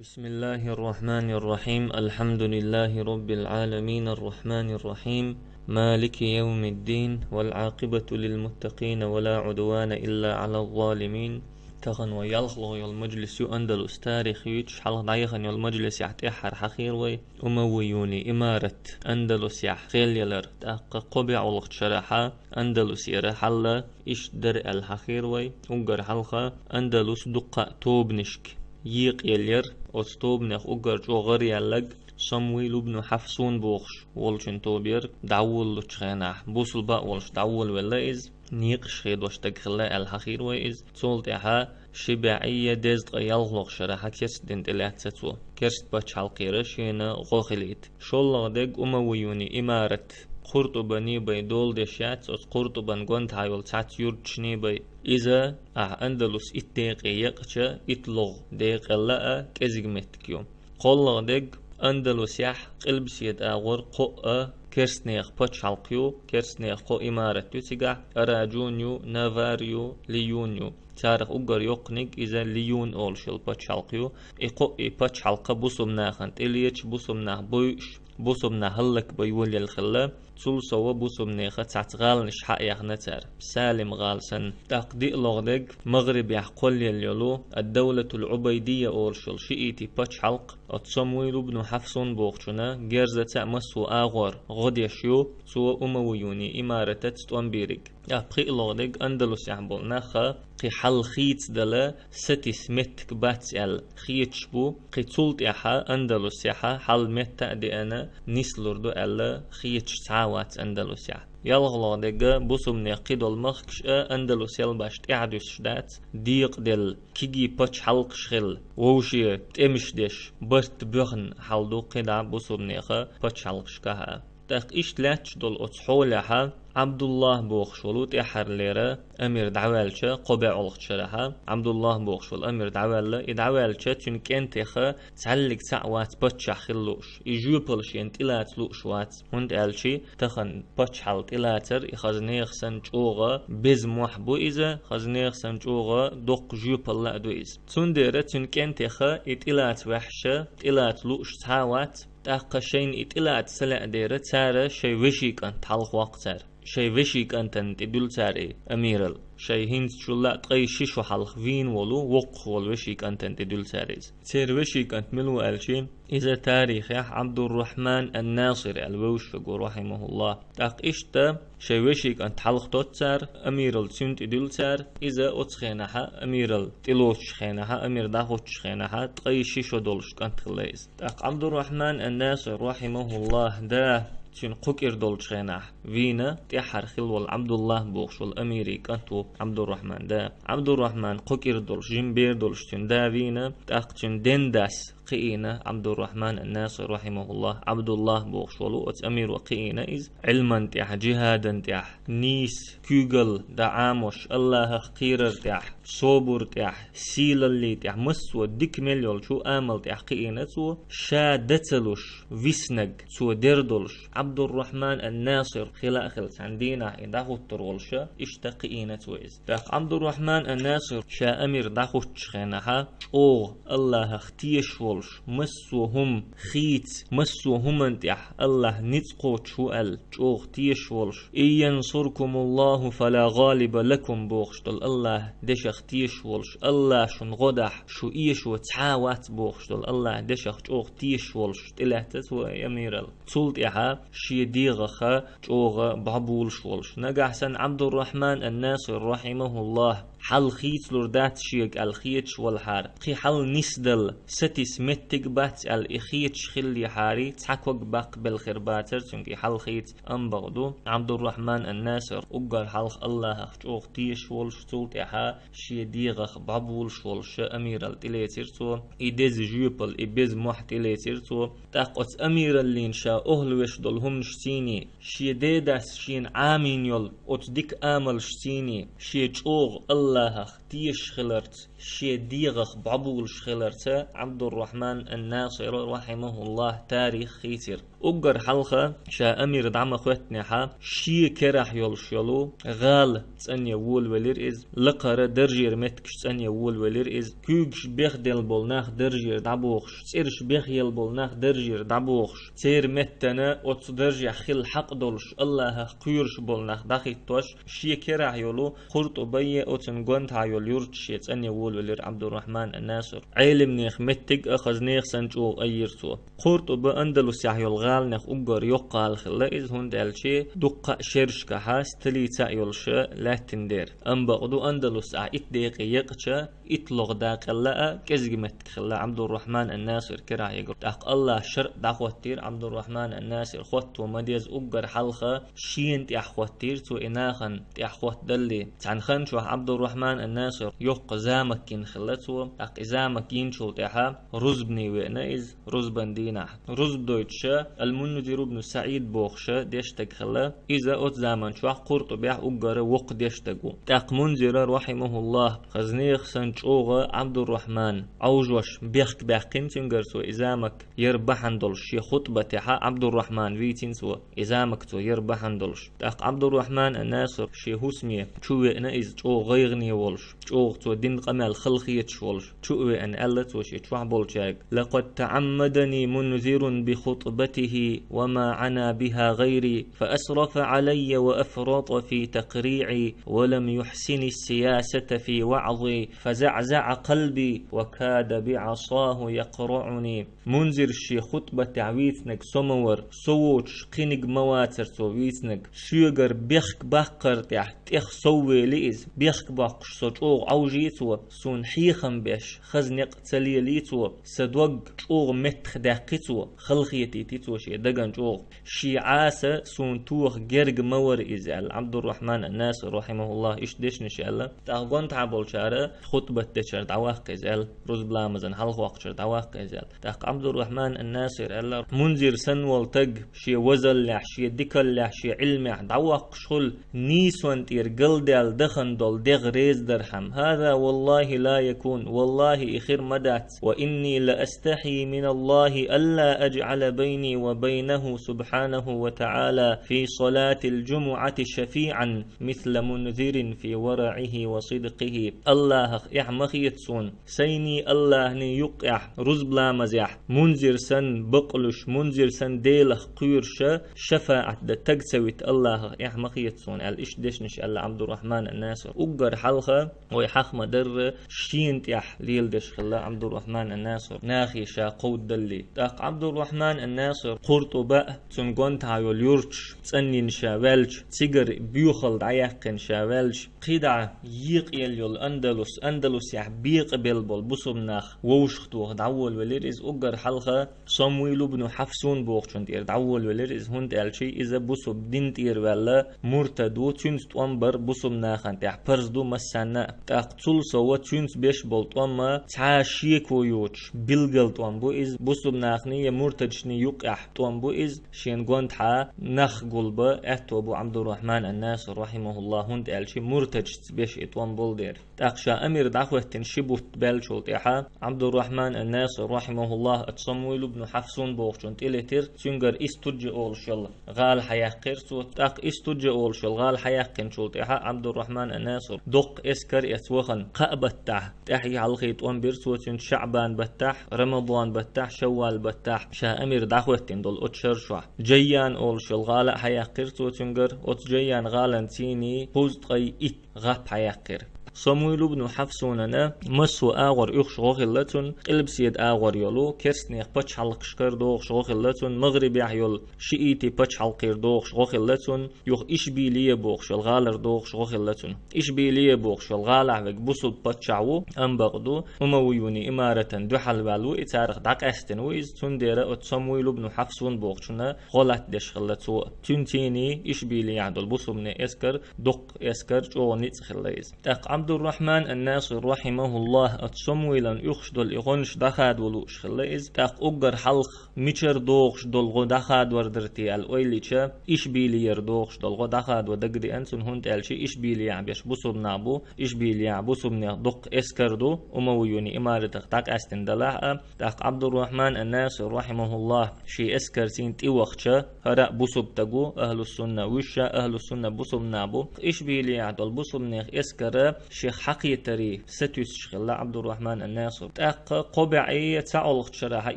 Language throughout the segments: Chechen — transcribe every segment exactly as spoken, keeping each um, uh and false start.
بسم الله الرحمن الرحيم. الحمد لله رب العالمين. الرحمن الرحيم. مالك يوم الدين. والعاقبة للمتقين ولا عدوان إلا على الظالمين. Тахан вай ялхлагӀа йола мажлис ю Андалус тарих юьйцуш, хьалха дӀаяхана йолу мажлисехь тӀаьххьара хьахийра вай Умавиюний имарат Андалусехь хилла ялар. ТӀаккха кхо бӀе олхачу шарахь Андалусера хьал иштта дара аьлла хьахийра вай. Уггар хьалха Андалус дуккха а тобанашка екъаеллера. Оцу тобанех уггар чӀогӀа гӀараяьлларг Самвил ибн Хьафсун бохуш волчун тоба яра. ДӀаволалучу хенахь, бусулба а волуш дӀаволавелла иза. Некъаш хедош стаг хилла аьлла хьахийра вай иза. Цул тӀаьхьа ши бӀе дезткъе ялхлагӀа шарахь керста дин тӀелаьцна цо. Керста пачхьалкхера шена гӀо хилийта. ШоллагӀа дерг Умавиюний имарат Къуртубаний бен дола деш яц, оцу Къуртубан гонахьа йолу цхьацца юьрташний бен. Иза, ахь Андалус итт декъе екъча, итт логӀа декъал а кӀезиг меттиг ю. КхоаллагӀа дерг Андалусехь къилбаседа агӀор кхоъ а керстанех пачхьалкх ю, керстанех кхо имарат ю цигахь, Араджун ю, Навар ю, Лиюн ю. Царах уггар йоккханиг иза Лиюн олуш йолу пачхьалкх ю. И кхоъ и пачхьалкх бусулба нахана тӀелеташ, бусулба нах бойуш, бусулба нах хӀаллакбан йолаелла хилла. Цул сов бусулба нехан цхьацца гӀаланаш хьа а яьхна цара, Салим гӀала санна. ТӀаккха диълагӀа дерг МагӀрибехь кхоллаелла йолу ад-Давлатул Ӏубайдийя олуш йолу шиитий пачхьалкх, оцу Самвил ибн Хьафсун бохучунна герзаца а массо а агӀор гӀо деш ю, цо Умавиюний имаратаца тӀом бийриг. ТӀаккха пхиълагӀа дерг Андалусехь болу нах кхин хьал хийцадала сатийса меттиг бац аьлла хеташ бу, кхин цул тӀаьхьа Андалусехь хьал метта а деана нислур ду аьлла хеташ цхьа а вац Андалусехь. ЯлхлагӀа дерг бусулба нехан кхидолу махкаш а Андалус ялбаш тӀаьхьадуьсуш дац, декъаделла, кегий пачхьалкхаш хилла, вовше тӀемаш деш, барт боьхна хьал ду кхидӀа бусулба нехан пачхьалкхашкахь а. ТӀаккха иштта лаьтташ долу оцу хьолехь Ӏабдуллахь бохуш волу тӀаьххьарлера амир дӀаваьлча, кхо бӀе олхачу шарахь Ӏабдуллахь бохуш волу амир дӀаваьлла, и дӀаваьлча цуьнан кӀентех цхьаллиг цхьаъ вац паччахь хила лууш, и жоьпалла шена тӀелаца лууш вац, хӀунда аьлча тахана паччахьалла тӀелацар и хаза нехан санна чӀогӀа беза мохь бу иза, хаза нехан санна чӀогӀа доккха жоьпалла а ду иза. Цундела цуьнан кӀентех и тӀелаца ваьхьаш, тӀелаца лууш цхьа а вац, тӀаккха шайна и тӀелаца ца лаьа дера, цара шайн вешин кӀант хьалхавоккху цара. Шайн вешин кӀантана тӀедуьллу цара и амирал. Шайн хӀинца чулла а ткъе ши шо хьалха вийна волу, воккхах волу вешин кӀантана тӀедуьллу цара иза. Церан вешин кӀант мила ву аьлча, иза тарихехь Ӏабдуррахьман ан-Насир аьлла вевзаш верг ву, рахьимахуллахь. ТӀаккха иштта шайн вешин кӀант хьалха тотту цара, амирал цуьнан тӀедуьллу цара, иза оцу хенахь, амирал тӀелоцучу хенахь, амир дӀахӀуттучу хенахь, ткъе ши шо долуш кӀант хилла иза. ТӀаккха Ӏабдуррахьман ан-Насир, рахьимахуллахь, да, цуьнан кху кӀира долчу хенахь вийна, тӀаьххьара хилла волу Ӏабдуллахь бохуш волу амиран кӀант ву Ӏабдуррахьман да. Ӏабдуррахьман кху кӀира долуш, жима бер долуш цуьнан да вийна, тӀаккха цуьнан ден дас кхиийна Ӏабдуррахьман ан-Насир, рахьимахуллахь, Ӏабдуллахь бохуш волу оцу амиро кхиийна иза. Ӏилман тӀехь, жихӀадан тӀехь, нийса куьйгалла дан Ӏамош, Аллахах кхерар тӀехь, собар тӀехь, сийлаллин тӀехь, массо а дика мел йолчу амал тӀехь кхиийна цо, ша дан ца луш виснарг, цо дер долуш, Ӏабдуррахьман ан-Насир хила а хилла цхьана дийнахь и дӀахӀуттур волуша, иштта кхиийна цо иза. ТӀаккха Ӏабдуррахьман ан-Насир ша амир дӀахӀуттучу хенахь, чӀогӀа Аллахах тешаш волуш, массо а хӀума хийца, массо а хӀуманна тӀехь Аллахь ницкъ кхочуш ву аьлла, чӀогӀа тешаш волуш, «Ин янсуркумуллаху фала гӀалиба лакум» бохуш долу Аллахь дешах тешаш волуш, Аллахь шуна гӀо дахь, шу эшо цхьа а вац бохуш долу Аллахь дешах чӀогӀа тешаш волуш тӀелаьцна цо и амирал. Цул тӀаьхьа шен дегӀах чӀогӀа бӀобулуш волуш. Нагахь санна Ӏабдуррахьман ан-Насир, рахьимахуллахь, хьал хийцалур дац шега аьлла хеташ валахьара, кхин хьал нисдала сатийса меттиг бац аьлла и хеташ хиллехьара, цхьа ког баккха белла хир бацара цуьнга и хьал хийца, амма бакъду, Ӏабдуррахьман ан-Насир уггар хьалха Аллахах чӀогӀа тешаш волуш, цул тӀаьхьа шен дегӀах бӀобулуш волуша амирал тӀелецира цо. И деза жоьпалла, и беза мохь тӀелецира цо. ТӀаккха оцу амираллина ша охьалуш долу хӀуманаш цийний, шен дедас шена Ӏамийна йолу оцу дика амалш цийний, шен чӀогӀа Аллахах тешаш хиларца, шен дегӀах бӀобулаш хиларца Ӏабдуррахьман ан-Насир, рахьимахуллахь, тарих хийцира. Уггар хьалха ша амир дӀа ма хоттинехьа, шен керахь йолуш йолу гӀала цӀанъян волавелира иза, лакхара даржера меттигаш цӀанъян волавелира иза, куьйгаш бехделла болу нах даржера дӀабохуш, цӀераш бехъелла болу нах даржера дӀабохуш, церан меттана оцу даржехь хила хьакъ долуш, Аллахах кхоьруш болу нах дӀахӀиттош, шен керахь йолу Къуртубайе оцунна гонахьа йолу юрташ шен цӀанъян волавелира Ӏабдуррахьман ан-Насир. Ӏелимнех меттиг а хаза нехан санна чӀогӀа айира цо. Къуртуба Андалусехь йолу гӀаланех уггар йоккха гӀала хилла иза, хӀунда аьлча дуккха а шерашкахьа столица а йолуша лаьттина дера. Амма бакъду Андалус ахь итт декъе екъча, итталгӀа дакъа лаьа кӀезиг меттиг хилла Ӏабдуррахьман ан-Насир керахь егар. ТӀаккха Аллахь шарӀ дӀахӀоттийра Ӏабдуррахьман ан-Насир, хӀотто ма деза уггар хьалха шена тӀехь хӀоттийра цо и нахана тӀехь хӀотта далле. Цхьана хан чохь Ӏабдуррахьман ан-Насир йоккха замок йина хилла цо, тӀаккха и замок йинчул тӀаьхьа рузбане веана иза, рузбан дийнахь. Рузба дойтуша Ал-Мунзир ибн СаӀид бохуша дешна стаг хилла, иза оцу заман чохь Къуртубехь уггара воккха дешна стаг ву. ТӀаккха Мунзира, рахьимахуллахь, хаза нехан санна чӀогӀа Ӏабдуррахьман Ӏовжош бехк баьккхина цуьнгара цо и замок яр бахьана долуш, шен хутӀбатехьа Ӏабдуррахьман вийцина цо, и замок цо яр бахьана долуш. ТӀаккха Ӏабдуррахьман ан-Насир шен хӀусаме чу веана иза чӀогӀа гӀайгӀане волуш, чӀогӀа цо дина къамел хала хеташ волуш, чу а веана аьлла цо шен чохь болчаьрга: «لقد تعمدني منذر بخطبته وما عنا بها غيري، فأسرف علي وأفرط في تقريعي، ولم يحسن السياسة في وعظي، فزعزع قلبي، وكاد بعصاه يقرعني». Мунзир шен хутӀбатехь вийцинарг со ма вара, со воцуш кхиниг ма вацара цо вийцинарг. Соьгара бехк баккхар тӀехь тӀех сов вели иза, бехк боккхуш со чӀогӀа Ӏовжий цо, суна хьехам беш, хаза некъ ца лелий цо, сан дог чӀогӀа меттах даьккхи цо, хала хетийти цо шен дагана чӀогӀа. Шен Ӏаса суна тоха герга ма вара иза аьлла, Ӏабдуррахьман ан-Насир, рахьимахуллахь, иштта дешнаш аьлла. ТӀаккха гонахьа болчара хутӀбат дечара дӀаваккха иза аьлла, рузба ламазан хьалхавоккхучара дӀаваккха иза аьлла. ТӀаккха Ӏабдуррахьман ан-Насир аьлла: «Мунзир санна волу стаг шен вазаллехь, шен дикаллехь, шен Ӏилмехь дӀавоккхуш хуьлу, нийсонан тӀера галдаьлла дахана долу дегӀ реза дархьама. هذا والله لا يكون, валлахӀи, и хир ма дац. وإني لأستحي من الله ألا أجعل بيني وبينه سبحانه وتعالى في صلاة الجمعة شفيعا مثل منذر في ورعه وصدقه». Аллахах эхь ма хета суна, сайний Аллахний юккъехь, рузба ламазехь, Мунзир санна бакълуьйш, Мунзир санна Делах кхоьруша шафаӀат дан стаг ца вита Аллахах эхь ма хета суна аьлла, иштта дешнаш аьлла Ӏабдуррахьман ан-Насир. Уггар хьалха вай хьаха ма-дарра шена тӀехь леладеш хилла Ӏабдуррахьман ан-Насир, нахе ша кховдадалле. ТӀаккха Ӏабдуррахьман ан-Насир Къуртуба а, цуьнан гонахьа йолу юрташ цӀанйина ша ваьлча, цигара боьхалла дӀаяьккхина ша ваьлча, кхидӀа екъаелла йолу Андалус, Андалусехь бекъабелла болу бусулба нах вовшахтоха дӀаволавелира иза. Уггар хьалха Самвил ибн Хьафсун бохучун тӀера дӀаволавелира иза, хӀунда аьлча иза бусулба дин тӀера ваьлла муртад ву, цуьнца тӀом бар бусулба нахана тӀехь парз ду массанна а. ТӀаккха цул сов цуьнца беш болу тӀом а цхьа шеко йоцуш билггал тӀом бу иза, бусулба нахний я муртадашний юккъехь тӀом бу иза, шена гонахьа нах гулбан аьтто бу Ӏабдуррахьман ан-Насир, рахьимахуллахь, хӀунда аьлча муртадашца беш и тӀом болу дера. ТӀаккха ша амир дӀахӀоьттина ши бутт баьллачул тӀаьхьа Ӏабдуррахьман ан-Насир, рахьимахуллахь, оцу Самвил ибн Хьафсун бохучун тӀелетира, цуьнгара Истуджа олуш йолу гӀала хьаяьккхира цо. ТӀаккха Истуджа олуш йолу гӀала хьаяьккхинчул тӀаьхьа Ӏабдуррахьман ан-Насир доккха эскар эцна вахана, кхаа баттахь, тӀаьхьа-хьалха тӀом бира цо цуьнца, ШаӀбан баттахь, Рамадан баттахь, Шаввал баттахь, ша амир дӀахӀоьттина долу оцу шаршохь. Джайян олуш йолу гӀала а хьаяьккхира цо цуьнгара, оцу Джайян гӀаланцийний кхузткъе итт гӀап хьаяьккхира. Самвил ибн Хьафсунана массо а агӀор уьхуш гӀо хилла цунна, къилбаседа агӀор йолу керстанех пачхьалкхашкара догӀуш гӀо хилла цунна, МагӀрибехь йолу шиитий пачхьалкхера догӀуш гӀо хилла цунна, юха Ишбилия бохуш йолу гӀалара догӀуш гӀо хилла цунна. Ишбилия бохуш йолу гӀалахь верг бусулба паччахь ву, амма бакъду, Умавиюний имаратан дуьхьал ваьлла ву и, царах дӀакъаьстина ву иза, цундела оцу Самвил ибн Хьафсун бохучунна гӀо латтадеш хилла цо. Цуьнцийний Ишбилияхь долу бусулбанийн эскар дуккха эскар, чӀогӀа ницкъ хилла иза. ТӀаккха Ӏабдуррахьман ан-Насир, рахьимахуллахь, оцу Самуилан уьхуш долу и гӀонаш дӀахадо лууш хилла иза. ТӀаккха уггар хьалха мичара догӀуш долу гӀо дӀахадор дара те аьлла ойла йича, Ишбилияра догӀуш долу гӀо дӀахадо дагадеана цунна, хӀунда аьлча Ишбилияхь беш бусурнах бу, Ишбилияхь бусурнех дуккха эскар ду, Умавиюни имаратах дӀакъаьстина далахь а. ТӀаккха Ӏабдуррахьман ан-Насир, рахьимахуллахь, шен эскарцийна тӀевахча, хӀара а бусуртаг ву, ахьлуссунна вуьйш а, ахьлуссунна бусурнах бу. Ишбилияхь долу бусурнех эскара шех хьакхетаре сатуьйсуш хилла Ӏабдуррахьман ан-Насир. ТӀаккха кхо бӀе цхьа олхачу шарахь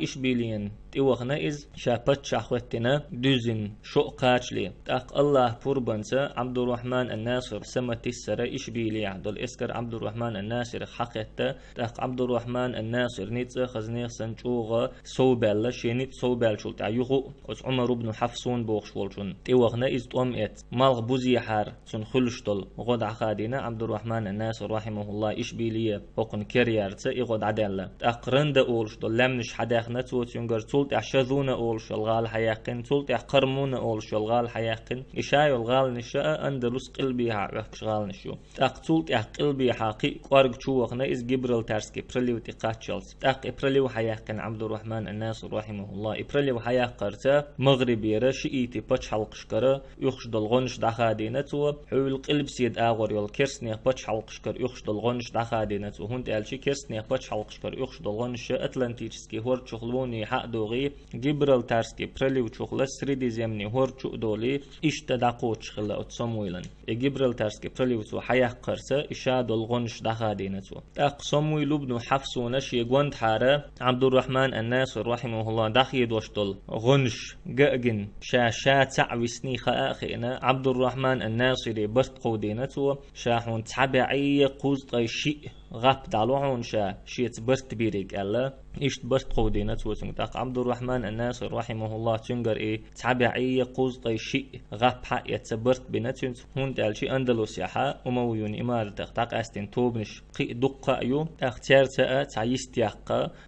Ишбилияна тӀевахана иза, ша паччахь хӀоьттина, дуьззина шо а кхачале. ТӀаккха Аллахь пурбанца Ӏабдуррахьман ан-Насир саматиссара Ишбилияхь долу эскар Ӏабдуррахьман ан-Насирах хьакхетта, тӀаккха Ӏабдуррахьман ан-Насир ницкъ а, хазанех санна чӀогӀа совбаьлла, шен ницкъ совбаьллачул тӀаьхьа юха а оцу Ӏумар ибн Хьафсун бохуш волчунна тӀевахана иза тӀом эцна. Малхбузехьара цунна хуьлуш долу гӀо дӀахадийна Ӏабдуррахьман ан-Насир, рахьимахуллахь, Ишбилия хӀокхунна кера ярца и гӀо дӀадаьлла. ТӀаккха Ранда олуш долу лаьмнаш хьадаьхна цо цуьнгара, цул тӀаьхьа Шазуна олуш йолу гӀала хьаяьккхина, цул тӀаьхьа Кармуна олуш йолу гӀала хьаяьккхина. И ша йолу гӀаланаш а Андалус къилбехьа Ӏохкуш гӀаланаш ю. ТӀаккха цул тӀаьхьа къилбехьа кхин а кӀорга чу вахана иза Гибралтарский пролив тӀе кхаччалц. ТӀаккха и пролив хьаяьккхина Ӏабдуррахьман ан-Насир, рахьимахуллахь. И пролив хьаяккхарца, МагӀрибера, шиитийн пачхьалкхашкара уьхуш долу гӀонаш дӀахадийна цо, хьуьлла къилбаседа агӀор йолу керстанех пачхьалкхашкара уьхуш долу гӀонаш дӀахадийна цо, хӀунда аьлча керстанех пачхьалкхашкара уьхуш долу гӀонаш Атлантический хӀорда чухула вуьйш хьа а догӀий, Гибралтарский проливчухула Средиземный хӀорда чу а долий, иштта дӀакхочуш хилла оцу Самуилан. И Гибралтарский пролив цо хьаяккхарца, и ша долу гӀонаш дӀахадийна цо. ТӀаккха Самуил ибн Хьафсуна шен гондахьара Ӏабдуррахьман ан-Насир, рахьимахуллахь, дӀахедош долу гӀонаш ган а гина, ша, ша цхьаъ висний хаа а хиъна, Ӏабдуррахьман ан-Насире барт кховдийна цо, ша хьуна цхьа бӀе кхузткъе шиъ гӀап дӀало хьуна ша, шеца барт бийриг аьлла. Иштта барт кховдийна цо цуьнга. ТӀаккха Ӏабдуррахьман ан-Насир, рахьимахуллахь, цуьнгара и цхьа бӀе кхузткъе шиъ гӀап хьаэцна барт бина цуьнца, хӀунда аьлча Андалусехьа Умавиюн имаратах дӀакъаьстина тобанаш кхин а дуккха а ю, тӀаккха цаьрца а цхьа йистехь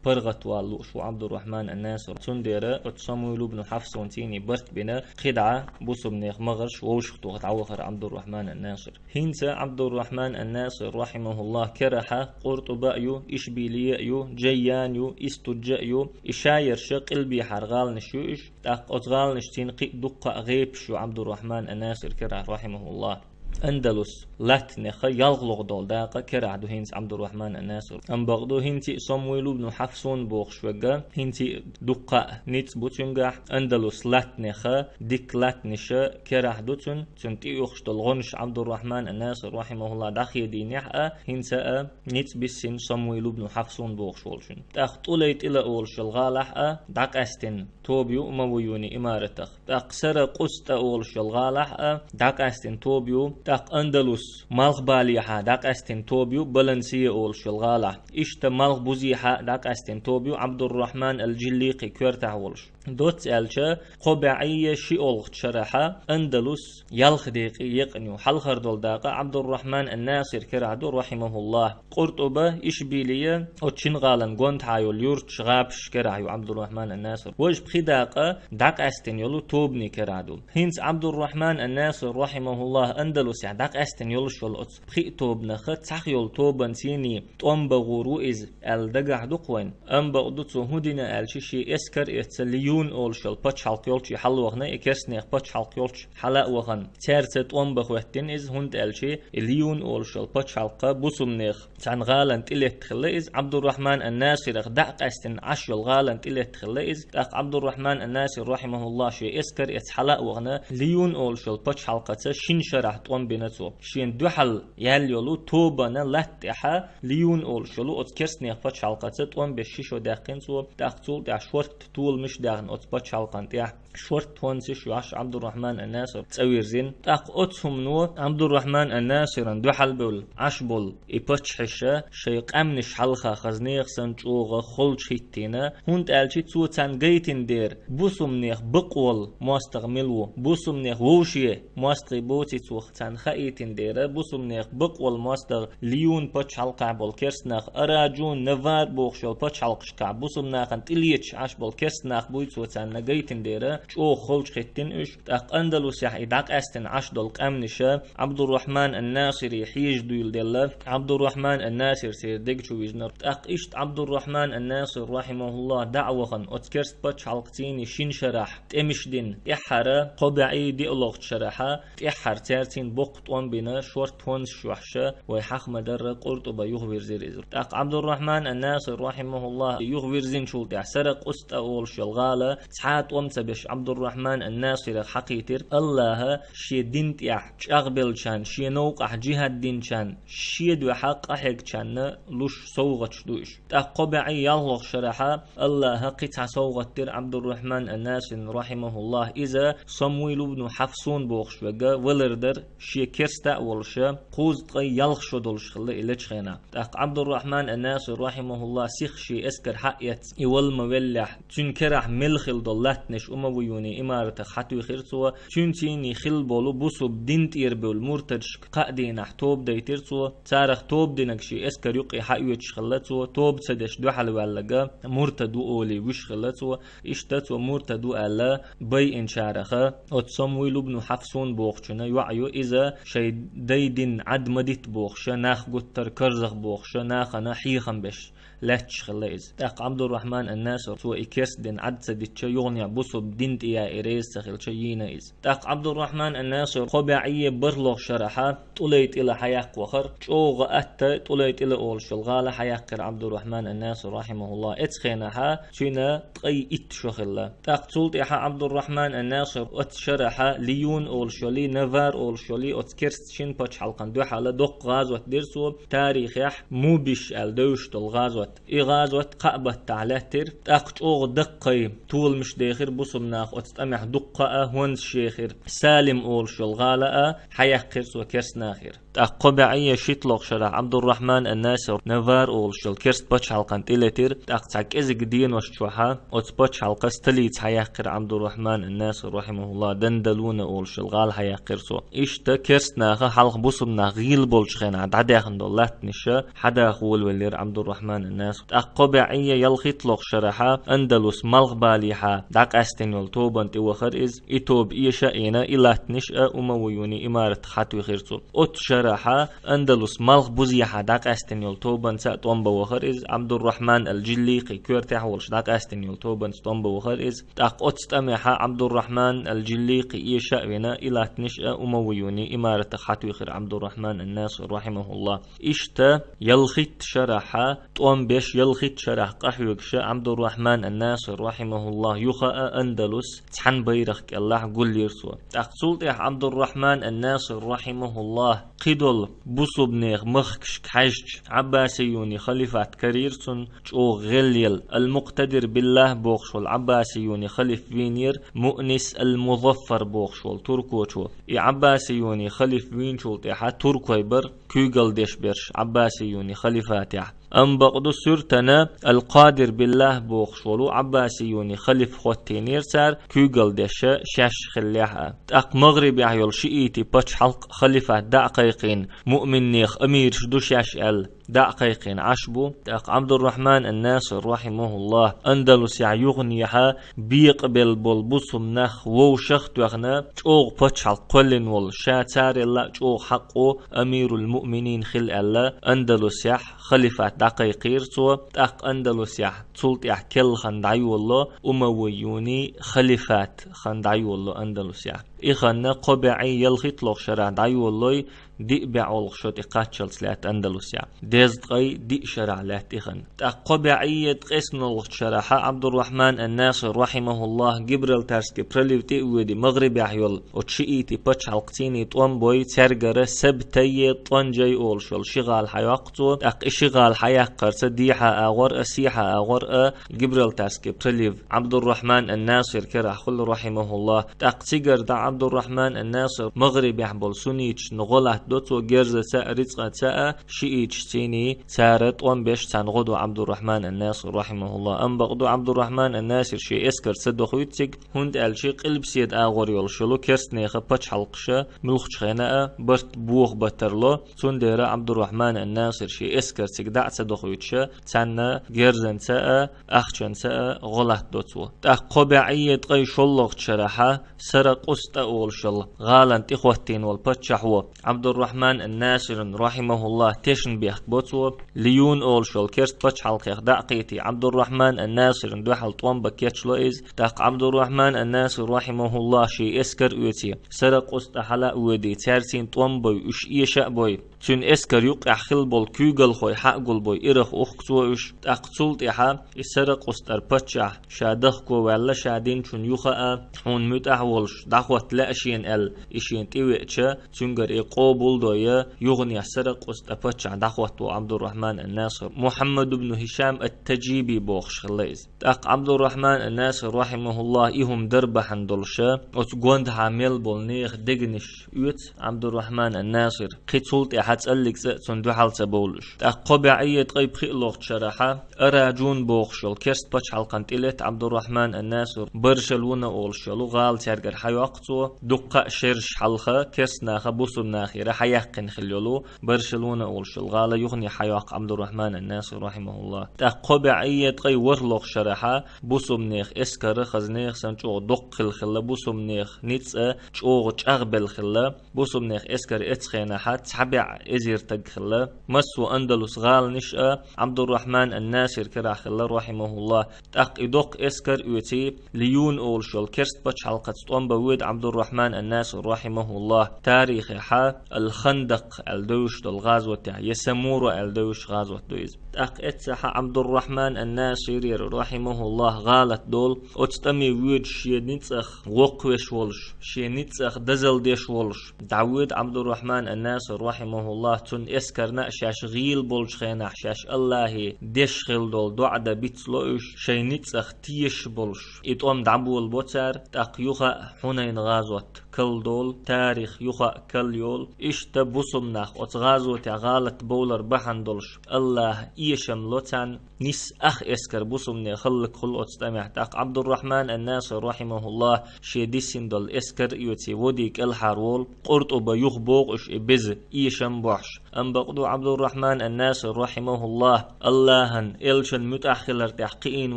паргӀат вала лууш ву Ӏабдуррахьман ан-Насир. Цундела оцу Самуил ибн Хьафсун цӀийний барт бина, кхидӀа бусурнех магӀарш вовшахтоха дӀавахара Ӏабдуррахьман ан-Насир. ХӀинца Ӏабдуррахьман ан-Насир, рахьимахуллахь, керахьа Къуртуба а ю, Ишбилия а ю, Джайян ю, Истуджа а ю, и шаерша къилбехьара гӀаланаш ю уьш, тӀаккха оцу гӀаланашцийна кхин а дуккха а гӀепаш ю Ӏабдуррахьман ан-Насир керахь, рахьимахуллахь. Андалус латтанеха ялхалгӀа долу дакъа керахь ду хӀинца Ӏабдуррахьман ан-Насир. Амма бакъду хӀинца а Самуил ибн Хьафсун бохуш верг, хӀинца а дуккха а ницкъ бу цуьнгахь, Андалус латтанеха дикка латтанаш керахь ду цуьнан, цуьнан тӀеоьхуш долу гӀонаш Ӏабдуррахьман ан-Насир, рахьимахуллахь, дӀахедийнехь а, хӀинца а ницкъ биссина Самуил ибн Хьафсун бохуш волчун. ТӀаккха ТӀулайтӀила олуш йолу гӀалахь а дӀакъаьстина тоба ю Умавиюни имаратах. ТӀаккха Сара Къустта олуш йолу гӀалахь а дӀакъаьстина тоба ю, тӀаккха Андалус малхбалехьа дӀакъаьстина тоба ю Балансия олуш йолу гӀалахь. Иштта малхбузехьа дӀакъаьстина тоба ю Ӏабдуррахьман ал-Джилликъи коьртахь волуш. Доцца аьлча, кхо бӀе шиъ олхачу шарахьа Андалус ялх декъе екъна ю. Хьалхара долу дакъа Ӏабдуррахьман ан-Насир керахь ду, рахьимахуллахь. Къуртуба, Ишбилия, оцу шина гӀалан гондахьа йолу юрташ, гӀапаш керахь ю Ӏабдуррахьман ан-Насир. Важа пхи дакъа дӀакъаьстина йолу тобанийн керахь ду. ХӀинца Ӏабдуррахьман ан-Насир, рахьимахуллахь, Андалусехь дӀакъаьстина йолуш йолу оцу пхи а тобанах цхьаъ йолу тобанцийний тӀом бан гӀур ву иза аьлла дагахь ду-кх вайн. Амма бакъду цо хӀун дина аьлча, шен эскар а эцна Лиюн олуш йолу пачхьалкх йолчу хьалавахана, и керстанех пачхьалкх йолчу хьала а вахана, цаьрца тӀом бан хӀоьттина иза, хӀунда аьлча и Лиюн олуш йолу пачхьалкх бусурнех цхьана гӀалана тӀелетта хилла иза, Ӏабдуррахьман ан-Насирах дӀа а къаьстина Ӏаш йолу гӀалана тӀелетта хилла иза. ТӀаккха Ӏабдуррахьман ан-Насир, рахьимахуллахь, шен эскар а эцна хьала а вахана, Лиюн олуш йолу пачхьалкхаца шина шарахь тӀом бина цо. Шена дуьхьал яьлла йолу тобанан латта тӀехьа Лиюн олуш йолу оцу керстанех пачхьалкхаца тӀом беш ши шо даьккхина цо, тӀаккха цул тӀаьхьа шортта толамаш даьхна оцу пачхьалкхан тӀехь. Шортта хӀонсаш йош Ӏабдуррахьман ан-Насир цӀа вирзина. ТӀаккха оцу хӀумано Ӏабдуррахьман ан-Насиран дуьхьал бевлла Ӏаш болу и паччахьаш шайн къаьмнаш хьалха хазанех санна чӀогӀа холчу хӀиттийна, хӀунда аьлча цо царна гайтина дера, бусурнех бакъволу мостагӀа мила ву, бусурнех вовше мостагӀий боций цо Хан хаийтин дера, бусумнех бакъвал мостагӀа Лиюн пачхьалкхахь болу керстанах, Араджун, Навар бохуш йолу пачхьалкхашкахь бусумнахана тӀелеташ Ӏаш болу керстанах буй цо царна гайтин дера, чӀогӀа холчу хеттина уьш. ТӀаккха Андалусехь и дӀакъаьстина Ӏаш долу къаьмнаша Ӏабдуррахьман ан-Насири хьежа дуйла делла, Ӏабдуррахьман ан-Насир церан дег чу вижнарг. ТӀаккха иштта Ӏабдуррахьман ан-Насир, рахьимахуллахь, дӀа а вахана, оцу керста пачхьалкхацийний шина шарахь тӀемаш дина, тӀаьххьара Кхо бӀе диъалгӀачу шарахьа, тӀаьххьара цаьрцийна боккха тӀом бина, шорта хӀонсаш йохьуш, вай хьаха ма-дарра, Къуртуба юхавирзира иза. ТӀаккха Ӏабдуррахьман ан-Насир, рахьимахуллахь, юхавирзинчул тӀаьхьа Саракъуста олуш йолу гӀала цхьа а тӀом ца беш Ӏабдуррахьман ан-Насирах хьакхийтира, АллахӀа шен дин тӀехь чӀагӀбеллачарна, шен новкъахь джихӀад динчарна, шен дуьхьа къахьегначарна луш совгӀаташ ду уьш. ТӀаккха кхо бӀе ялхлагӀчу шарахьа АллахӀа кхин цхьа совгӀат дира Ӏабдуррахьман ан-Насирна, рахьимахуллахь. Иза Самвил ибн Хьафсун бохуш верг валар дара, шен керста а волуш, кхузткъе ялх шо долуш хилла и лечу хенахь. ТӀаккха Ӏабдуррахьман ан-Насир, рахьимахуллахь, сиха шен эскар схьаэцна, и вала ма-веллехь, цуьнан керахь мел хилла долу латтанаш Умавиюний имаратах схьатуьйхира цо, цуьнцийний хилла болу бусулба дин тӀера бевлла муртадашка кхаа дийнахь тоба дайтира цо, царах тоба динарг шен эскар юккъе схьаоьцуш хилла цо, тоба ца деш дуьхьал ваьлларг муртад ву олий вуьш хилла цо. Иштта цо муртад ву аьлла байинчараха оцу Самвил ибн Хьафсун бохучунна йоӀ ю, иза шайн дайн дин Ӏад ма дита бохуш, нах гуттар карзах бохуш, нахана хьехам беш лаьтташ хилла иза. ТӀаккха Ӏабдуррахьман ан-Насир, цо и керста дин Ӏад ца дитча, юханехь бусулба дин тӀе яа и реза ца хилча, йийна иза. ТӀаккха Ӏабдуррахьман ан-Насир кхо бӀе бархӀлагӀчу шарахьа ТӀулайтӀила схьаяккха вахара, чӀогӀа атта ТӀулайтӀила олуш йолу гӀала схьаяьккхира Ӏабдуррахьман ан-Насир, рахьимахуллахь. Оцу хенахьа цуьнан ткъе итт шо хилла. ТӀаккха цул тӀаьхьа Ӏабдуррахьман ан-Насир оцу шарахьа Лиюн олуш йолий, Навар олуш йолий, оцу керста шина пачхьалкхана дуьхьал доккха гӀазот дира цо, тарихехь Мубиш аьлла девзаш долу гӀазот. И гӀазот кхаа баттахь лаьттира, тӀаккха чӀогӀа даккхий толамаш дехира бусулба наха, оцу тӀамехь дуккха а хӀонсаш ехира. Салим олуш йолу гӀала а схьаяьккхира цо керста нахера. ТӀаккха кхо бӀе шийтталгӀачу шарахь Ӏабдуррахьман ан-Насир Навар олуш йолу керста пачхьалкхана тӀелетира, тӀаккха цхьа кӀезиг денош чохьа оцу пачхьалкхан столица схьаяьккхира Ӏабдуррахьман ан-Насир, рахьимахуллахь, Дандалуна олуш йолу гӀала схьаяьккхира цо. Иштта керста наха хьалха бусулба нах гӀийла болчу хенахь дӀадаьхна долу латтанаш схьадаха волавеллера Ӏабдуррахьман ан-Насир. ТӀаккха кхо бӀе ялхитталгӀачу шарахьа Андалус малхбалехьа дӀакъаьстина йолу тобанна тӀе вахара иза. И тоба эша а йина, и латтанаш а Умавиюний имаратах схьатуьйхира цо. Оцу шарахьа Андалус малхбузехьа дӀакъаьстина йолу тобанца а тӀом бан вахара иза, Ӏабдуррахьман ал-Джилликъи коьртехь а волуш дӀакъаьстина йолу тобанца тӀом бан вахара иза. ТӀаккха оцу тӀамехьа Ӏабдуррахьман ал-Джилликъи эша а вина, и латтанаш а Умавиюний имаратах схьатуьйхира Ӏабдуррахьман ан-Насир, рахьимахуллахь. Иштта ялхитта шарахьа тӀом беш, ялхитта шарахь къахьоьгуш Ӏабдуррахьман ан-Насир, рахьимахуллахь, юха а Андалус цхьана байракх кӀелахь гулйира цо. ТӀаккха цул тӀаьхьа Ӏабдуррахьман ан-Насир, рахьимахуллахь, кхидолу бусулба нехан махкашка хьаьжча, Ӏаббасиюний халифат карийра цунна, чӀогӀа гӀелъелла. Ал-Мукътадир биллахь бохуш волу Ӏаббасиюний халиф вийнера Муънис ал-Музаффар бохуш волу туркочо. И Ӏаббасиюний халиф вийначул тӀаьхьа туркой бара куьйгалла деш берш Ӏаббасиюний халифатехь. Амма бакъду суьртана Ал-Къадир биллахь бохуш волу Ӏаббасиюний халиф хӀоттийнера цара, куьйгалла деш шаьш хиллехь а. ТӀаккха МагӀрибехь йолу шиитийн пачхьалкх, халифат дӀа а кхайкхийна, муъминнех амираш ду шаьш аьлла, дӀа а кхайкхийна Ӏаш бу. ТӀаккха Ӏабдуррахьман ан-Насир, рахьимахуллахь, Андалусехь юханехьа бекъабелла болу бусулба нах вовшах а тоьхна, чӀогӀа пачхьалкх кхоьллина волу, ша царел а чӀогӀа хьакъ ву амирул-муъминин хила аьлла, Андалусехь халифат дӀакхайкхийра цо. ТӀаккха Андалусехь цул тӀаьхьа келхан дӀайолало Умавиюний халифат, хан дӀайолало Андалусехь. И ханна кхо бӀе ялхитталгӀа шарахь дӀайолалой, диъ бӀе олху шо тӀе кхаччалц лаьтта Андалусехь. Дезткъе диъ шарахь лаьтта и хан. ТӀаккха кхо бӀе ткъеснолгӀачу шарахьа Ӏабдуррахьман ан-Насир, рахьимахуллахь, Гибралтарский пролив тӀе а воьдий, МагӀрибехь йолу оцу шиитийн пачхьалкхцийний тӀом бой, цаьргара Сабтайе, ТӀонжай олуш йолу ши гӀала схьайоккху цо. ТӀаккха и ши гӀала схьаяккхарца дехьа агӀор а, сехьа агӀор а Гибралтарский пролив Ӏабдуррахьман ан-Насир керахь хуьлу, рахьимахуллахь. ТӀаккха цигара дӀа Ӏабдуррахьман ан-Насир магӀрибехь болу сунниташна гӀо латтадо цо герзаца а, рицкъаца а, шиӀиташ цӀийний цара тӀом беш цхьаьна гӀо до Ӏабдуррахьман ан-Насир рахьимахуллахӀ. Амма бакъду Ӏабдуррахьман ан-Насир шен эскар ца дохуьйту цига, хӀунда аьлча къилбаседа агӀор йолуш йолу керстанеха пачхьалкхаша муьлххачу хенахь а барт бохабаттар ло, цундела Ӏабдуррахьман ан-Насир шен эскар цига дӀа а ца дохуьйтуша, цхьаьна герзанца а, ахчанца а гӀо латтадо цо. ТӀаккха кхо бӀе ткъе шоллагӀчу шарахьа Саракъустӏа олуш йолу гӀалана тӀехӀоттийна волу паччахьо Ӏабдуррахьман ан-Насиран, рахьимахуллахӀ, тешна бехк бо цо. Лиюн олуш йолу керста пачхьалкхех дӀа а кхийтий, Ӏабдуррахьман ан-Насиран дуьхьал тӀом бан кечло иза. ТӀаккха Ӏабдуррахьман ан-Насир, рахьимахуллахӀ, шен эскар оьций, Саракъустӏа хьала а воьдий, цаьрцийна тӀом бой, уьш эша а бой, цуьнан эскар юккъехь хилла болу куьйгалхой хьа а гулбой, ирах ухку цо уьш. ТӀаккха цул тӀаьхьа и Саракъустӏара паччахь ша дахко ваьлла, ша динчунна юха а, хьуна муьтӀахь а волуш, дӀахӀотта лаьа шена аьлла, и шена тӀевеача, цуьнгара и къобал а дой, юханехьа Саракъустӏа паччахь дӀахӀоттаво Ӏабдуррахьман ан-Насир. Мухьаммад ибн ХӀишам ат-Таджиби бохуш хилла иза. ТӀаккха Ӏабдуррахьман ан-Насир, рахьимахуллахӀ, и хӀума дар бахьана долуша, оцу гондахьа мел болу нехан дегнаш оьцу Ӏабдуррахьман ан-Насир, кхин цул тӀаьхьа цӀаллигца а цунна дуьхьал ца бовлуш. ТӀаккха кхо бӀе ткъе пхиъ лохучу шарахьа Араджун бохуш йолу керста пачхьалкхана тӀелетта Ӏабдуррахьман ан-Насир, Баршалуна олуш йолу гӀала цаьргара хьайоккху цо, дуккха а шераш хьалха керста наха бусурнахера хьаяьккхина хилла йолу Баршалуна олуш йолу гӀала юхане хьайоккху Ӏабдуррахьман ан-Насир, рахьимахуллахӀ. ТӀаккха кхо бӀе ткъе ворхӀ лохучу шарахьа бусурнех эскара хаза нехан санна чӀогӀа доккха хилла хилла, бусурнех ницкъ а чӀогӀа чӀагӀбелла хилла. Бусурнех эскар эцу хенахьа цхьа бӀе эзар таг хилла. Массо а Андалус гӀаланаш а Ӏабдуррахьман ан-Насир карахь хилла, рахьимахуллахӀ. ТӀаккха и доккха эскар оьций, Лиюн олуш йолу керста пачхьалкхаца тӀом бан воьду Ӏабдуррахьман ан-Насир, рахьимахуллахӀ. Тарихехьа Ал-Хандакъ аьлла девзаш долу гӀазотехь, я Самура аьлла девзаш гӀазот ду иза. ТӀаккха эццахьа Ӏабдуррахьман ан-Насирера, рахьимахуллахӀ, гӀалат долу, оцу тӀаме воьдуш шен ницкъах воккхавеш волуш, шен ницкъах дозалла деш волуш дӀавоьду Ӏабдуррахьман ан-Насир, рахьимахуллахӀ, цунна эскарна а шаьш гӀийла болчу хенахь шаьш АллахӀе деш хилла долу доӀа дан бицло уьш, шайн ницкъах тешаш болуш. И тӀом дӀаболабо цара, тӀаккха юха а Хьунайн гӀазот калдолу, тарих юха а калйолу. Иштта бусурнах оцу гӀазотехь гӀалат бовлар бахьана долуш, АллахӀа эшам ло царна, нисса ах эскар бусурнех хӀаллакьхуьлу оцу тӀамехь. ТӀаккха Ӏабдуррахьман ан-Насир, рахьимахуллахӀ, шен диссина долу эскар а оьций, води кӀелхьарволу, Къуртуба юха боху уьш и беза, эшам бохьуш. Амма бакъду Ӏабдуррахьман ан-Насир, рахьимахуллахӀ, АллахӀан, элчан муьтӀахь хилар тӀехь кхиийна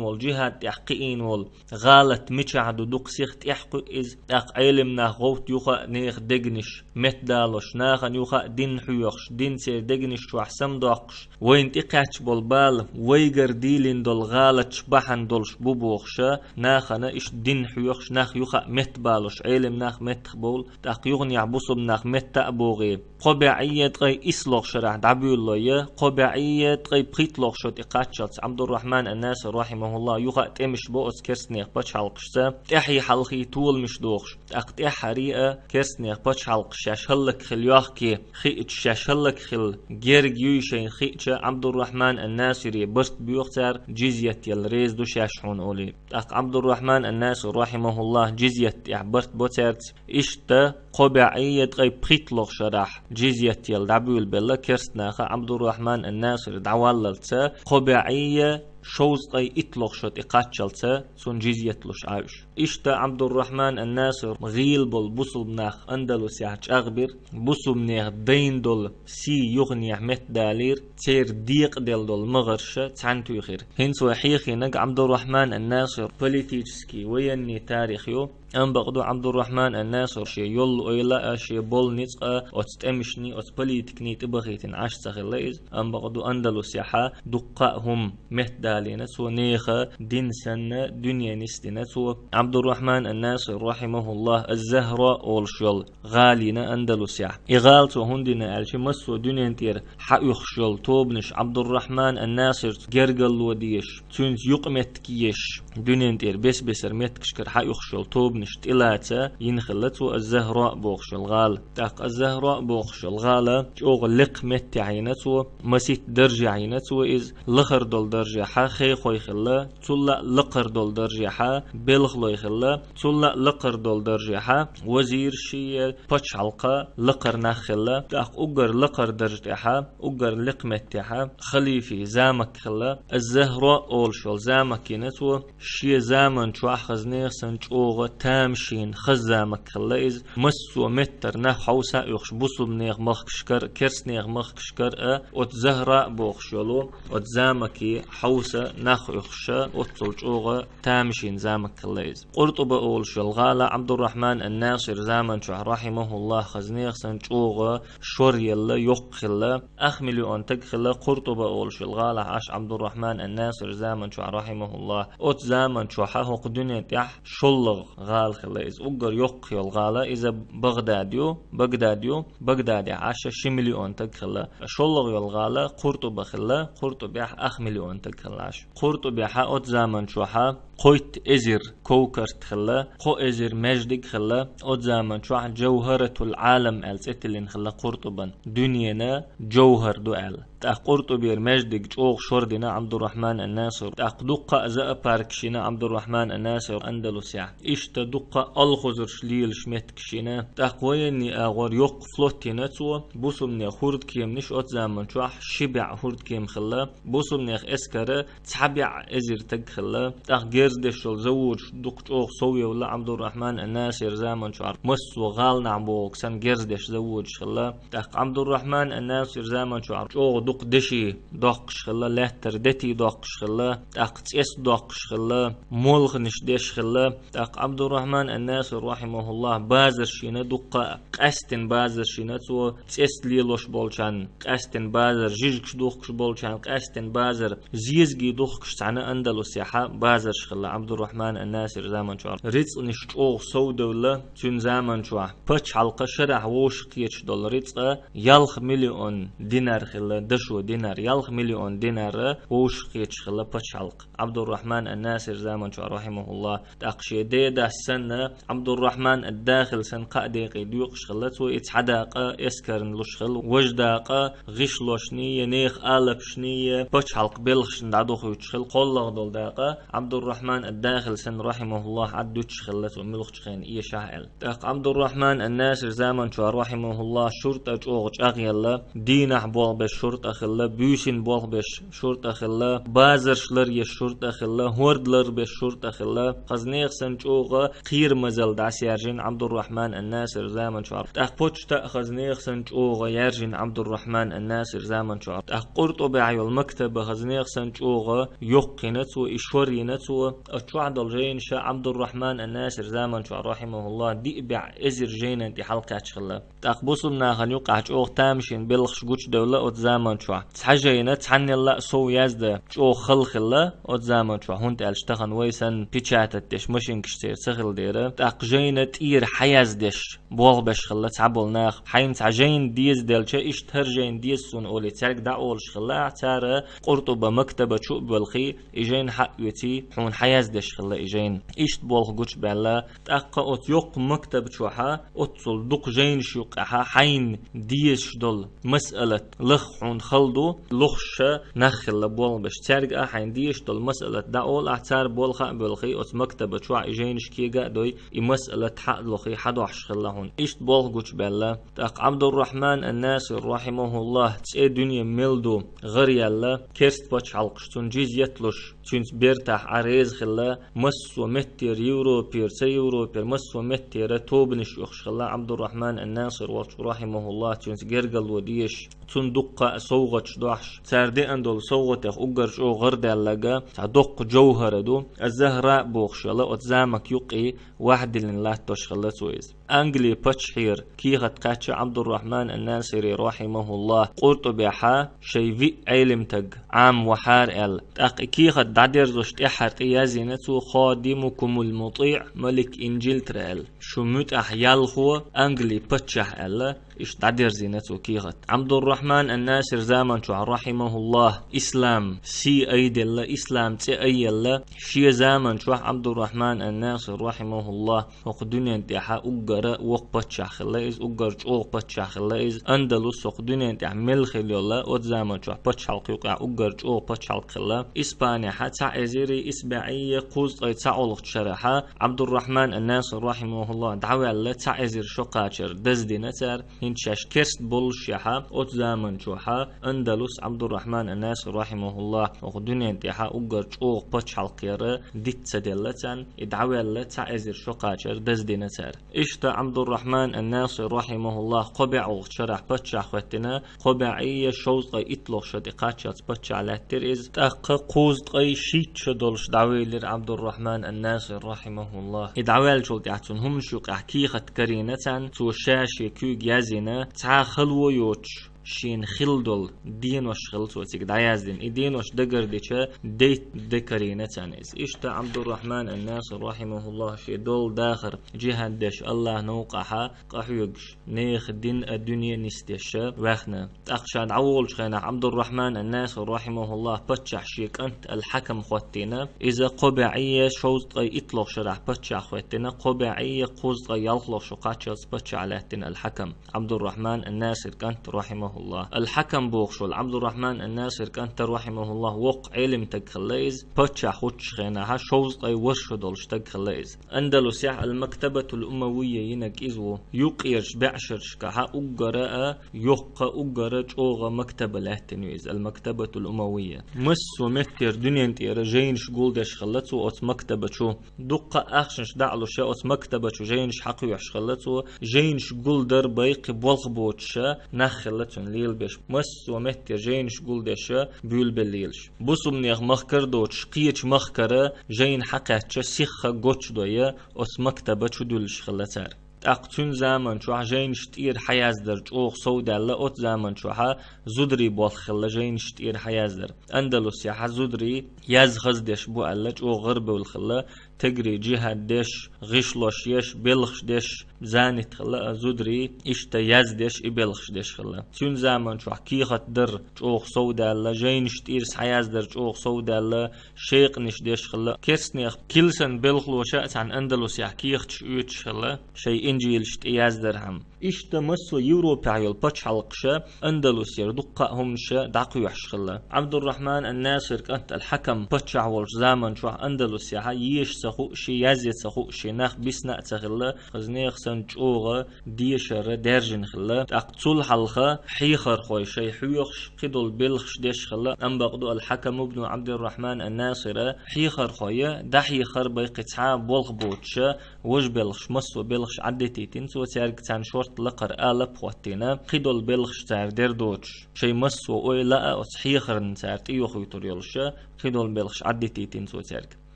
волу, джихӀад тӀехь кхиийна волу, гӀалат мичахь ду дукха сиха тӀехь кхуьу иза. ТӀаккха Ӏелимнах гӀовтта юха а нехан дегнаш меттадалош, нахана юха а дин хьоьхуш, дин церан дегнаш чохь самадоккхуш, вайна тӀекхаьчна болу бала вайгара дийлина долу гӀалаташ бахьана долуш бу бохуша, нахана иштта дин хьоьхуш, нах юха а меттабалош, Ӏелимнах меттахбовлу, тӀаккха юханехь бусурнах метта а богӀий. Кхо бӀе ткъе исс лоху шарахь дӀабуьйлало я, кхо бӀе ткъе пхийтта лоху шо тӀе кхаччалц Ӏабдуррахьман ан-Насир, рахьимахуллахӀ, юха а тӀемаш бо оцу керстанех пачхьалкхашца, тӀаьхьий хьалхий толамаш дохуш. ТӀаккха тӀаьххьарий а керстанех пачхьалкхаш шаьш хӀаллакьхила йохкий хиъча, шаьш хӀаллакьхила герга юй шайна хиъча, Ӏабдуррахьман ан-Насире барт боьху цара, джизйат яла реза ду шаьш хьуна олий. ТӀаккха Ӏабдуррахьман ан-Насир, рахьимахуллахӀ, джизйат тӀехь барт бо цаьрца. Иштта кхо бӀе ткъе пхийтта лоху шарахь джизйат яла дӀабуьйлабелла керстанаха Ӏабдуррахьман ан-Насир дӀаваллалца, кхо бӀе шовзткъе итт лоху шо тӀе кхаччалца цунна джизйат луш Ӏа уьш. Иштта Ӏабдуррахьман ан-Насир гӀийла болу бусулба нах Андалусехь чӀагӀбира, бусулба нехан дайна долу сий юханехь меттадалийра, церан декъаделла долу магӀарша цхьаьна туьйхира. ХӀинца вай хьехийнарг Ӏабдуррахьман ан-Насир политический, военный тарих ю. Амма бакъду Ӏабдуррахьман ан-Насир шен йолу ойла а, шен болу ницкъ а оцу тӀемашний, оцу политикний тӀебахийтина Ӏаш ца хилла иза. Амма бакъду Андалусехьа дуккха а хӀума меттадалийна цо, нехан дин санна, дуьне нисдина цо. Ӏабдуррахьман ан-Насир, рахьимахуллахӀ, аз-Захьра олуш йолу гӀала йина Андалусехь. И гӀала цо хӀунда йина аьлча, массо а дуьнен тӀера хьаоьхуш йолу тобанаш Ӏабдуррахьман ан-Насирца гергарло дезаш, цуьнца юкъаметтиг езаш, дуьнен тӀера бес-бесара меттигашкара хьаоьхуш йолу тобанаш тӀелаца йина хилла цо аз-Захьра бохуш йолу гӀала. ТӀаккха аз-Захьра бохуш йолу гӀала чӀогӀа лекха меттехь йина цо, масийтта даржехь йина цо иза, лахара долу даржехь хехой хилла, цул а лакхара долу даржехь белхалой хилла, цул а лакхара долу даржехь вазир шен пачхьалкха лакхара нах хилла, тӀаккха уггар лакхара дарж тӀехь, уггар лекха меттехь халифий замок хилла, аз-Захьра олуш йолу замок йина цо, шен заман чохь хаза нехан санна чӀогӀа тамашийна хаза замок хилла иза, массо а меттара нах хьовса а оьхуш, бусулбанех махкашкара, керстанех махкашкара а, оцу Захьра бохуш йолу оцу замаке хьовса нах оьхуша, оццул чӀогӀа тамашийна замок хилла иза. Къуртуба олуш йолу гӀала Ӏабдуррахьман ан-Насир заман чохь, рахьимахуллахь, хаза нехан санна чӀогӀа шор елла, йоккха хилла, ах миллион таг хилла Къуртуба олуш йолу гӀалахь Ӏаш Ӏабдуррахьман ан-Насир заман чохь, рахьимахуллахь. Оцу заман чохь хӀокху дуьнен тӀехь шоллагӀа гӀала хилла иза. Уггар йоккха йолу гӀала иза Багъдад ю, Багдад ю, Багдадехь Ӏаш ши миллион таг хилла. ШоллагӀа йолу гӀала Къуртуба хилла, Къуртубехь ах миллион таг хилла Ӏаш. Къуртубехь оцу заман чохь кхойтта эзар ков-карт хилла, кхо эзар маьждиг хилла, оцу заман чохь Джавхаратул Ӏалам аьлла цӀе тиллина хилла Къуртубан, дуьненан жовхӀар ду аьлла. ТӀаккха Къуртубера маьждиг чӀогӀа шор дина Ӏабдуррахьман ан-Насир. ТӀаккха дуккха а зоопаркаш йина Ӏабдуррахьман ан-Насир Андалусехь. Иштта дуккха а алхузарш лелаш меттигаш йина. ТӀаккха военный агӀор йоккха флот йина цо, бусулбанех хӀордкеманаш оцу заман чохь ши бӀе хӀордкема хилла, бусулбанех эскара цхьа бӀе эзар таг хилла. ТӀаккха герз деш йолу заводаш дукха чӀогӀа сов евлла Ӏабдуррахьман ан-Насир заман чохь, массо а гӀаланахь бохург санна герз деш заводаш хилла. ТӀаккха Ӏабдуррахьман ан-Насир заман чохь чӀогӀа дукха деши доккхуш хилла, лаьттара дети доккхуш хилла, тӀаккха цӀест доккхуш хилла, молханаш деш хилла. ТӀаккха Ӏабдуррахьман ан-Насир, рахьимахуллахь, базарш йина дуккха а, къаьстина базарш йина цо, цӀест лелош болчарна къаьстина базар, жижигаш духкуш болчарна къаьстина базар, зезаге духкуш цхьана Андалусехь базарш хилла Ӏабдуррахьман ан-Насир заман чохь. Рицкъанаш чӀогӀа сов девлла цуьнан заман чохь. Пачхьалкха шарахь вовшахкхеташ долу рицкъа ялх миллион динар хилла, дашо динар, ялх миллион динар вовшахкхеташ хилла пачхьалкха Ӏабдуррахьман ан-Насир заман чохь, рахьимахуллахь. ТӀаккха шен дедас санна, Ӏабдуррахьман ад-Дахил санна кхаа декъий доькъуш хилла цо, и цхьа дакъа эскарна луш хилла, важа дакъа гӀишлошний, я нехан алапашний, я пачхьалкхан белхашна дӀадохуьйтуш хилла, кхоллагӀа долу дакъа Ӏабдуррахьман ад-Дахил санна, рахьимахуллахь, Ӏад дуьтуш хилла цо муьлххачу хенахь эшахь аьлла. ТӀаккха Ӏабдуррахьман ан-Насир заман чохь, рахьимахуллахь, шуртӀа чӀогӀа чӀагӀъелла, дийнахь болх беш шуртӀа хилла, буьйсанна болх беш шуртӀа хилла, базарш ларъеш шуртӀа хилла, хӀорд ларбеш шуртӀа хилла. Хаза нехан санна чӀогӀа кхерамазалла дӀасаяржина Ӏабдуррахьман ан-Насир заман чохь. ТӀаккха почта а хаза нехан санна чӀогӀа яьржина Ӏабдуррахьман ан-Насир заман чохь. ТӀаккха Къуртубехь йолу мактаба хаза нехан санна чӀогӀа йоккха йина цо, и шор йина цо. Оцу чохь долу жайнаш Ӏабдуррахьман ан-Насир заман чохь, рахьимахуллахь, диъ бӀе эзар жайнан тӀе хьалакхаьчна хилла. ТӀаккха бусулба нахана юкъахь чӀогӀа тамашийна белхаш гучудевлла оцу заман чохь. Цхьа жайна цхьаннелла а сов яздан чӀогӀа хала хилла оцу заман чохь, хӀунда аьлча тахана вай санна печатать деш машинкаш церан ца хилла дера. ТӀаккха жайна тӀера хьаяздеш болх беш хилла цхьаболу нах. Хьайна цхьа жайна деза делча, иштта хӀара жайна деза суна олий, цаьрга дӀаолуш хилла, цара Къуртуба мактаба чу а боьлхий, и жайна хьаоьций, хьуна хьаяздеш хилла и жайна. Иштта болх гучубаьлла. ТӀаккха оцу йоккха мактаб чохь оццул дукха жайнаш юккъехь хьайна дезаш долу масъалат лаха хьуна хала ду, лохуш нах хилла болх беш. Цаьрга а хьайна дезаш долу масъалат дӀаола ахь, цара болх а боьлхий, оцу мактаба чохь и жайнаш кега а дой, и масъалат хьа а лохий, хьадохьуш хилла хьуна. Иштта болх гучубаьлла. ТӀаккха Ӏабдуррахьман ан-Насир, рахьимахуллахь, цӀе дуьне мел ду гӀар яьлла, керста пачхьалкхаш цунна джизйат луш, цуьнца бертахь Ӏа реза хилла, массо а меттера, Европера, ца Европера, массо а меттера тобанаш оьхуш хилла Ӏабдуррахьман ан-Насир волчу, рахьимахуллахь, цуьнца гергарло дезаш, цунна дуккха а совгӀаташ дохьуш. Цара деана долу совгӀатех уггар чӀогӀа гӀардаьлларг цхьа доккха джовхӀар ду, аз-Захьра бохуш йолу, оцу замок юккъе ваьхьа диллина латтош хилла цо иза. Англи паччахьера кехат кхаьчна Ӏабдуррахьман ан-Насире, рахьимахуллахь, Къуртубехь шайн виъ Ӏелимтаг Ӏамавахьара аьлла. ТӀаккха и кехат дӀадерзош тӀаьххьара тӀе яздина цо «Хадимукумул мутиӀ малик Инжилтара» аьлла. Шун муьтӀахь ялхо Англи паччахь аьлла. Иштта дӀадерзийна цо кехат. Ӏабдуррахьман ан-Насир заман чохь, рахьимахуллахь, ислам сий айделла, ислам цӀе айелла, шен заман чохь Ӏабдуррахьман ан-Насир, рахьимахуллахь, хӀокху дуьнен тӀехь уггара воккха паччахь хилла иза, уггар чӀогӀа паччахь хилла иза. Андалус хӀокху дуьнен тӀехь мел хилла йолу оцу заман чохь пачхьалкх юкъахь уггар чӀогӀа пачхьалкх хилла. Испанехь цхьа эзар исс бӀе кхузткъе цхьа олхачу шарахь Ӏабдуррахьман ан-Насир, рахьимахуллахь, дӀаваьлла, цхьа эзар шо кхачар даздина цара. ХӀинца шаьш керст боллушехь, оцу заман чохь Андалус Ӏабдуррахьман ан-Насир, рахьимахуллахь, хӀокху дуьнен тӀехь уггар чӀогӀа пачхьалкх яра диц ца делла царна, и дӀаваьлла, цхьа эзар шо кхачар даздина цара. Иштта Ӏабдуррахьман ан-Насир, рахьимахуллахь, кхо бӀе олхачу шарахь паччахь хӀоьттина, кхо бӀе шовзткъе итт олхачу шарахь тӀекхаччалц паччахь лаьттира иза. ТӀаккха кхузткъе шийтта шо долуш дӀавелира Ӏабдуррахьман ан-Насир, рахьимахуллахь. И дӀаваьллачул тӀаьхьа цунна хӀуманаш юкъахь кехат карийна царна, цо ша шен куьйга яздина, цхьа хало йоцуш шена хилла долу денош хилла цо цига дӀаяздина. И денош дагардича, дейтта де карийна царна иза. Иштта Ӏабдуррахьман ан-Насир, рахьимахуллахь, шен долу дахар, джихад деш, Аллахьан новкъахь къахьоьгуш, нехан дин а, дуьне нисдеш ваьхна. ТӀаккха ша дӀаволучу хенахь Ӏабдуррахьман ан-Насир, рахьимахуллахь, паччахь шен кӀант ал-Хьакам хӀоттийна. Иза кхо бӀе шовзткъе итт олхачу шарахь паччахь хӀоьттина, кхо бӀе кхузткъе ялх олхачу шо кхаччалц паччахь лаьттина ал-Хьакам. Ӏабдуррахьман ан-Насир кӀант, рахьимахуллахь. Ал-Хьакам бохуш волу Ӏабдуррахьман ан-Насир кӀант, рахьимахуллахь, воккха Ӏелим стаг хилла иза. Паччахь хуьлучу хенахь шовзткъе ворхӀ шо долуш стаг хилла иза. Андалусехь ал-Мактабатул Умавийя йинарг иза ву. Юккъерчу бӀешерашкахь уггара а йоккха, уггара чӀогӀа мактаба лаьттина ю иза, ал-Мактабатул Умавийя. Массо а меттера дуьнен тӀера жайнаш гулдеш хилла цо оцу мактаба чу. Дуккха а ахчанаш дӀа а луш, оцу мактаба чу жайнаш хьакхоьхьуш хилла цо, жайнаш гулдар бен кхин болх боцуш нах хилла цунна лелабеш. Массо а меттера жайнаш гулдеш буьйлабелла лелаш. Бусулбанех махкара доцуш, кхечу махкара жайна хьакхаьчча, сихха гочдой оцу мактаба чу дуьллуш хилла цара. ТӀаккха цуьнан заман чохь жайнаш тӀера хьаяздар чӀогӀа совдаьлла, оцу заман чохь зударийн болх хилла жайнаш тӀера хьаяздар. Андалусехь зударий язъяздеш бу аьлла, чӀогӀа гӀарабевлла хилла, тегри джихад деш, гӀишлош еш, белхаш деш, занят хилла а зударий, иштта яздеш, и белхаш деш хилла. Цуьнан заман чохь кехат дар чӀогӀа совдаьлла, жайнаш тӀера схьаяздар чӀогӀа совдаьлла, шекъанаш деш хилла. Керстанех килсан белхалоша а цхьана Андалусехь кехаташ оьцуш хилла, шайн инжилаш тӀеяздархьама. Иштта массо а Европехь йолу пачхьалкхаша Андалусера дуккха а хӀуманаш дӀакхоьхьуш хилла. Ӏабдуррахьман ан-Насир кӀант ал-Хьакам паччахь волчу заман чохь Андалусехь еша ца хууш, язъя ца хууш нах бисна а ца хилла, хаза нехан санна чӀогӀа дешар даьржина хилла. ТӀаккха цул хьалха хьехархой шайн хьоьхуш, кхидолу белхаш деш хилла, амма бакъду ал-Хьакам ибн Ӏабдуррахьман ан-Насира хьехархой дӀахьехар бен кхин цхьа а болх боцуш, важа белхаш, массо а белхаш Ӏадитийтина цо цаьрга, царна шорта лакхара алап а хӀоттийна, кхидолу белхаш цара дер доцуш, шайн массо а ойла а оцу хьехарна цара тӀейохуьйтур йолуш, кхидолу белхаш Ӏадитийтина цо цаьрга.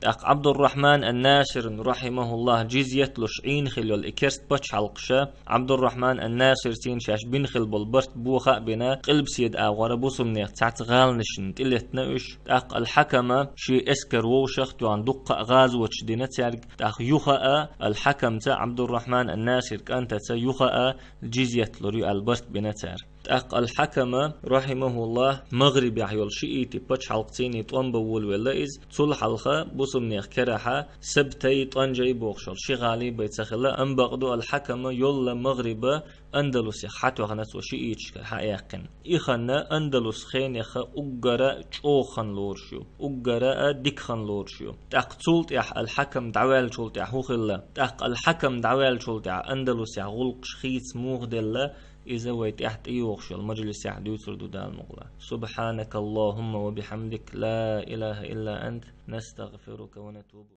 ТӀаккха Ӏабдуррахьман ан-Насирна, рахьимахуллахь, джизйат луш Ӏийна хилла йолу и керста пачхьалкхаша, Ӏабдуррахьман ан-Насира цӀийна шаьш бина хилла болу барт боха а бина, къилбаседа агӀора бусулбанех цхьацца гӀаланашна тӀелеттина уьш. ТӀаккха ал-Хьакама шен эскар вовшах а тоьхна дуккха а гӀазоташ дина цаьрга, тӀаккха юха а ал-Хьакамца, Ӏабдуррахьман ан-Насир кӀантаца юха а джизйат лур ю аьлла барт бина цара. ТӀаккха ал-Хьакама, рахьимахуллахь, МагӀрибехь йолу шиитийн пачхьалкх цӀийний тӀом бан волавелла иза. Цул хьалха бусулбанех керахь Сабтай, ТӀонжай бохуш йолу ши гӀала бен ца хилла, амма бакъду ал-Хьакама йолла МагӀриба Андалусех хьатоьхна цо шииташкара хьа а яьккхина. И хан Андалус хенех уггара а чӀогӀа хан лоруш ю, уггара а дика хан лоруш ю. ТӀаккха цул тӀаьхьа ал-Хьакам дӀаваьллачул тӀаьхьа хӀун хилла? ТӀаккха ал-Хьакам дӀаваьллачул тӀаьхьа Андалусехь гӀуллакхаш хийца муха делла, иза вай тӀехь тӀейогӀуш йолу мажлисехь дуьйцур ду Дала мукъалахь. سبحانك اللهم وبحمدك، لا إله إلا أنت، نستغفرك ونتوب